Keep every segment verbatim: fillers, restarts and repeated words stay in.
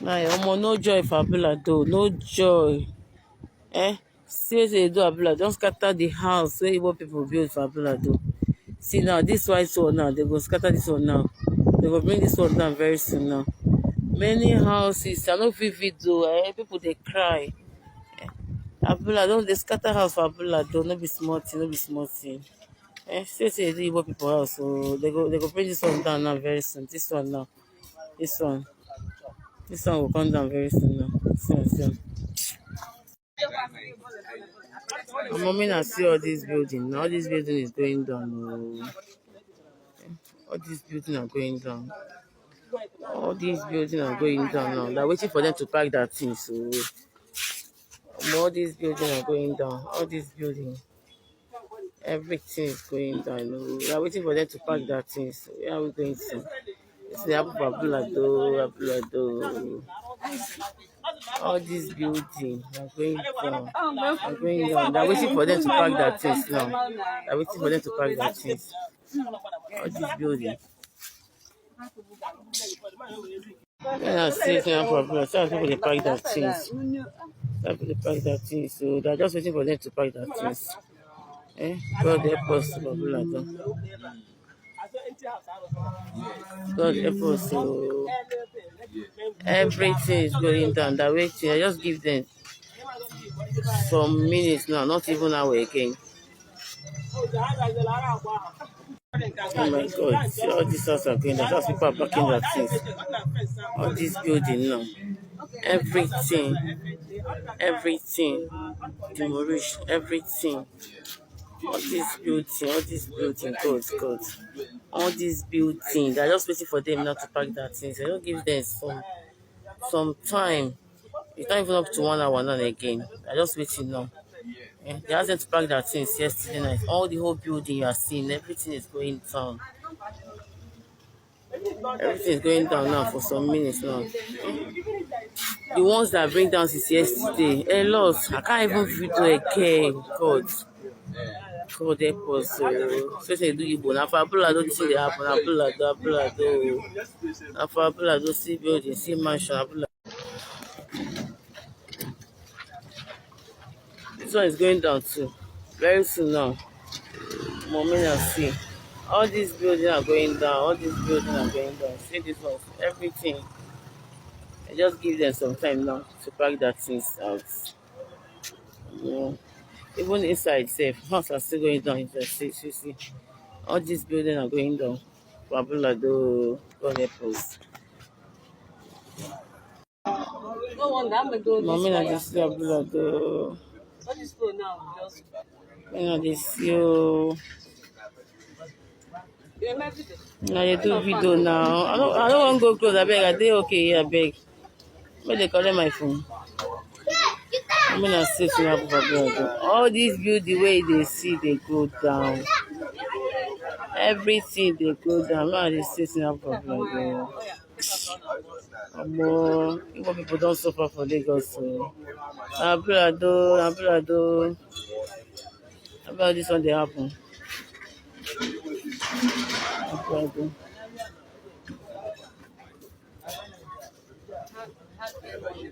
Now, omo, no joy for Abula though. No joy. Eh? See wetin dey do Abula. Don scatter the house wey Igbo people build for Abula though. See now, this white one now, they go scatter this one now. They go bring this one down very soon now. Many houses, I no fit video. Eh? People dey cry. Eh? Abula don dey scatter house for Abula though. No be small thing, no be small thing. Eh? See wetin dey do Igbo people house. So they go, they go bring this one down now very soon. This one now. This one. This one will come down very soon now. Soon, soon. Omo, me na see all this building. All this building is going down. Oh. All these buildings are going down. All these buildings are going down now. They're waiting for them to pack that thing. So, omo, all these buildings are going down. All these buildings. Everything is going down. Oh. We are waiting for them to pack that thing. So where are we going to? It's the Abu Abulado, Abulado. All these buildings are going down. Are going down. They're waiting for them to pack that things now. They're waiting for them to pack that things. All these buildings. Yeah, see, it's not a problem. So people dey pack that things. Some people dey pack that things. So they're just waiting for them to pack that things. Eh? God help us, Babulado. God help us. So everything is going down. That waiting. I just give them some minutes now, not even hour again. Oh my God, see all these houses are going down. That's people are packing their things. All this building now. Everything, everything, demolished, everything. All this building, all this building, God, God. All this building, they're just waiting for them now to pack that things. I don't give them some, some time. It's not even up to one hour now again. I just waiting now. Eh, they asked them to pack their things yesterday night. All the whole building you are seeing, everything is going down. Everything is going down now for some minutes now. The ones that bring down since yesterday, a lot. I can't even video again. God, God help us. So, so say do you bona for Abulado, see the happen. Abulado, Abulado. Na for Abulado, see building, see mansion, Abulado. This one is going down too. Very soon now. Mommy, now see. All these buildings are going down. All these buildings are going down. See this one. Everything. I just give them some time now to pack that things out. Yeah. Even inside safe, house are still going down. Inside. See, see, see. All these buildings are going down. Babulado, God help us. No wonder I'm going. Mommy, I just see Abulado. What is going now? Just me na dey see o. Na dey do video now. I no, I no wan go close. Abeg, I dey okay here. Abeg, make dem collect my phone. Mommy, na see wetin happen for Abulado. All this building wey you dey see dey go down. Everything dey go down. Make I dey see wetin happen for Abulado. Omo, Igbo people don suffer for Lagos o. Abulado, Abulado. Abulado, this one dey happen. Abulado.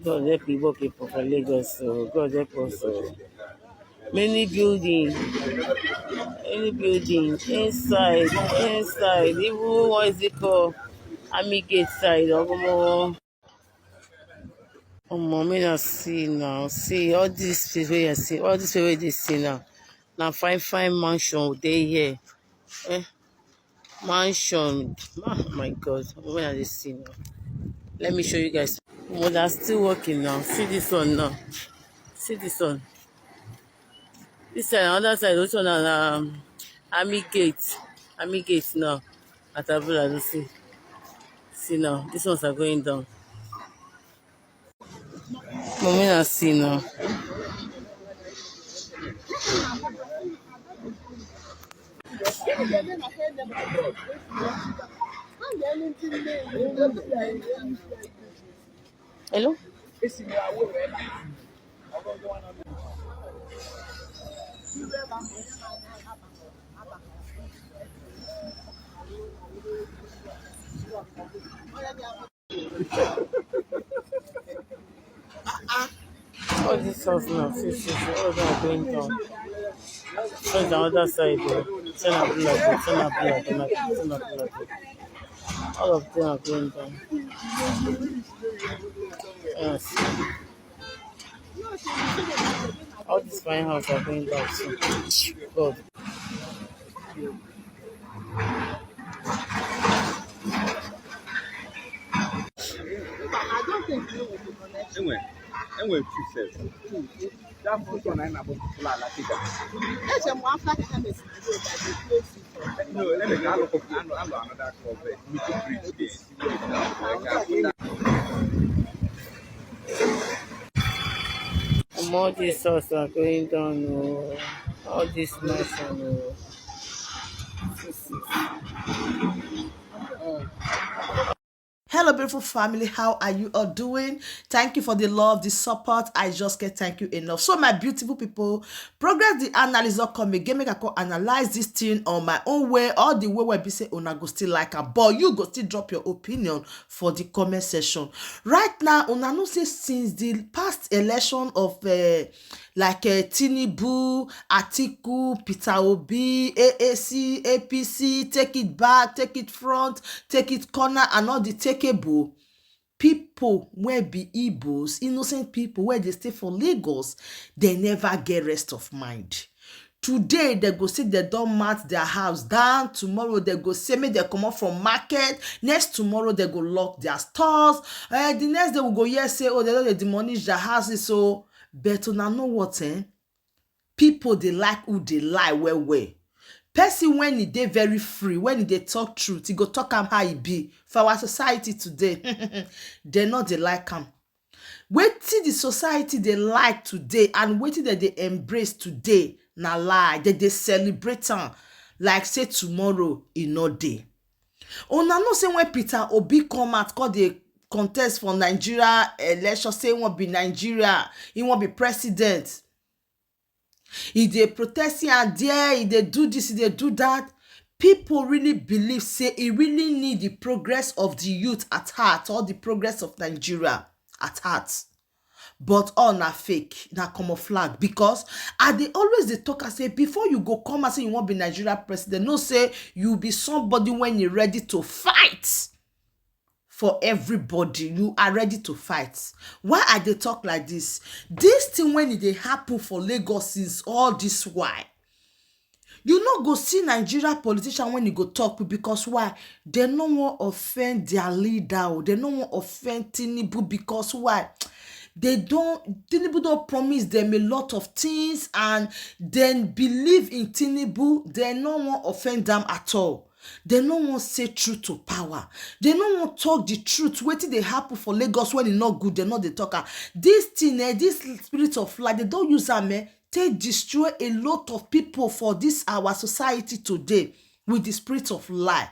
God help Igbo people for Lagos o. God help us o. Many building, many building inside, inside. Even what is it called? Army gate side. Omo, omo, me na see now. See all this place wey I see, all this place wey dey see now. Na fine, fine mansion dey here. Eh? Mansion. Oh my God. When I dey see now. Let me show you guys. Well, they're still working now. See this one now. See this one. This side, another side, this one na, um, army gate. Army gate now. At Abulado, see. See now. These ones are going down. Mommy, na see now. Hello? All this house now, see, see, see, all of them are going down. So it's another side there. Send a blood, send a blood, send a blood. All of them are going down. Yes. All these fine houses are going down soon. God. Enwe, enwe two sef. That first one I na about people are like that. Eche mo after ka ha mesi video that dey play. No, let me look up. I know, I know another club there. Little bridge there. All these houses are going down. Oh. All this mansion. Oh. Hello, beautiful family. How are you all doing? Thank you for the love, the support. I just can't thank you enough. So, my beautiful people, progress the analysis not come again. Make I come analyze this thing on my own way, or the way where be say una go still like am, but you go still drop your opinion for the comment section. Right now, una know say since the past election of uh, like uh, Tinubu, Atiku, Peter Obi, A A C, A P C, take it back, take it front, take it corner, and all the takeable. People where be Igbos, innocent people where they stay for Lagos, they never get rest of mind. Today they go say they don't mat their house down. Tomorrow they go say make they come up from market. Next tomorrow they go lock their stores. Uh, the next day we go here say, oh, they don't demolish their houses. So, but una know what, eh? People they like who they lie well well. Person when he dey very free, when he dey talk truth, he go talk am how he be. For our society today, they not they like am. Wetin the society they like today and wetin that they embrace today na lie. They they celebrate am like say tomorrow e no dey. Una know say when Peter Obi come out, come dey contest for Nigeria election, say he wan be Nigeria, he wan be president. He dey protest here and there, he dey do this, he dey do that. People really believe say he really need the progress of the youth at heart or the progress of Nigeria at heart. But all na fake, na camouflage. Because I dey always dey talk and say before you go come and say you wan be Nigeria president, know say you be somebody when you ready to fight for everybody. You are ready to fight. Why I dey talk like this? This thing when it dey happen for Lagos since all this while, you no go see Nigeria politician when he go talk because why? They no wan offend their leader. Oh. They no wan offend Tinubu because why? They don't Tinubu don't promise them a lot of things and then believe in Tinubu. They no wan offend them at all. They no wan say truth to power. They no wan talk the truth. Wetin dey happen for Lagos when e no good, they no dey talk am. This thing, eh, this spirit of lie, they don't use am, eh, take destroy a lot of people for this our society today with the spirit of lie.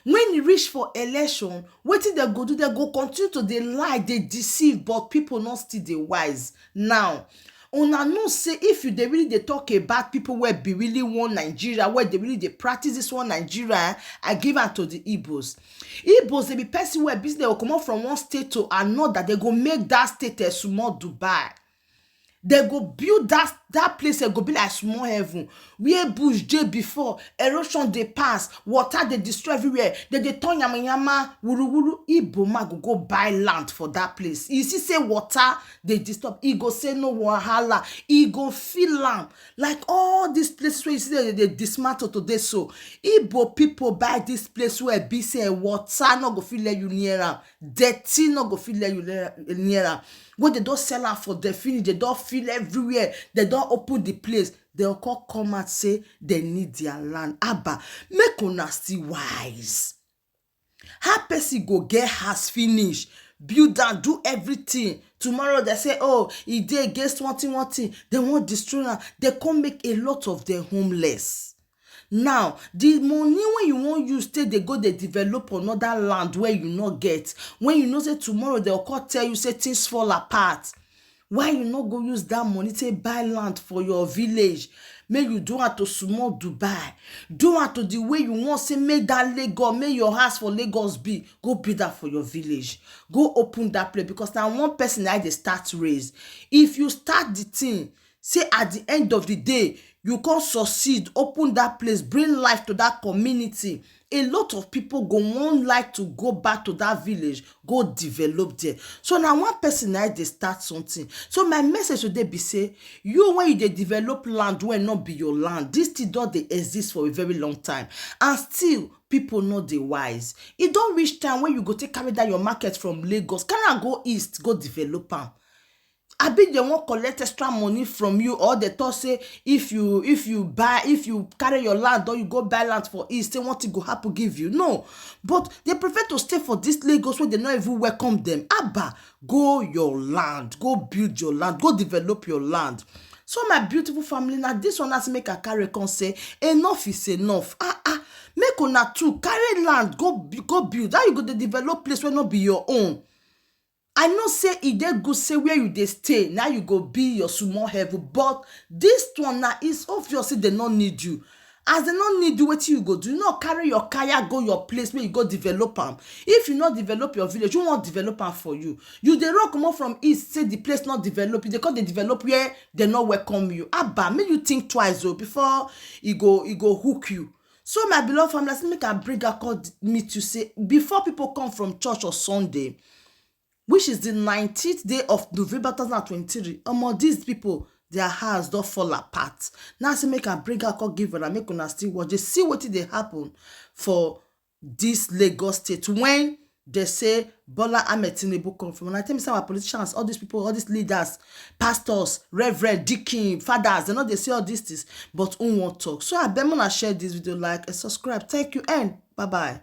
When e reach for election, wetin they go do? They go continue to dey lie, dey deceive, but people not still dey wise. Now, una know say if you dey really dey talk about people where be really one Nigeria, where they really dey practice this one Nigeria, eh, I give am to the Igbos. Igbos they be person where business they go come up from one state to another. They go make that state a small Dubai. They go build that that place. It go be like small heaven. Where bush dey before, erosion dey pass, water dey destroy everywhere. They dey turn yama yama, wuru wuru. Igbo man go go buy land for that place. You see say water dey disturb. He go say no wahala. He go feel am. Like all these places where you see they dey dismantle today. So Igbo people buy this place where be say water no go fit let you near am. Dirty no go fit let you le- near am. When they don't sell am for the finish, they don't feel everywhere. They don't open the place. They all come come out say they need their land. Abba, make una still wise. How person go get house finish, build and do everything. Tomorrow they say, oh, he dey against one thing, one thing. They won't destroy am. They come make a lot of them homeless. Now, the money when you wan use take dey go dey develop another land where you no get, when you know say tomorrow they go come tell you say things fall apart, why you no go use that money take buy land for your village? Make you do am to small Dubai. Do am to the way you want, say make that Lagos, make your house for Lagos be. Go build that for your village. Go open that place, because now one person I dey start raise. If you start the thing, say at the end of the day, you can succeed, open that place, bring life to that community. A lot of people go wan like to go back to that village, go develop there. So now one person I dey start something. So my message today be say, you, when you dey develop land wey no be your land, this thing don dey exist for a very long time, and still people no dey wise. E don reach time when you go take carry that your market from Lagos, carry am go east, go develop am. Abi dem wan collect extra money from you, or dem talk say if you, if you buy, if you carry your land or you go buy land for east, say one thing go happen give you? No. But dem prefer to stay for this Lagos wey dem no even welcome dem. Abba, go your land, go build your land, go develop your land. So my beautiful family, na this one as make I carry come say enough is enough. Ah ah, make una too carry land go bu- go build. How you go dey develop place wey no be your own? I know say e dey good say where you dey stay, now you go be your small heaven, but this one na, is obvious say dem no need you. As dem no need you, wetin you go do? You no carry your kaya go your place where you go develop am. If you no develop your village, who wan develop am for you? You dey run comot from east, say the place no develop, you dey come dey develop where dem no welcome you. Abba, make you think twice o before e go, e go hook you. So my beloved family, I say make I bring am come meet you say, before people come from church on Sunday, which is the nineteenth day of November two thousand twenty-three, omo, these people, their house don fall apart. Now I say make I bring am come give una, make una still watch, dey see wetin dey happen for this Lagos state when dem say Bola Ahmed Tinubu come from. And I tell me say our politicians, all these people, all these leaders, pastors, reverend, deacon, fathers, dem no dey say all these things, but who wan talk? So abeg, make una share this video, like and subscribe. Thank you and bye bye.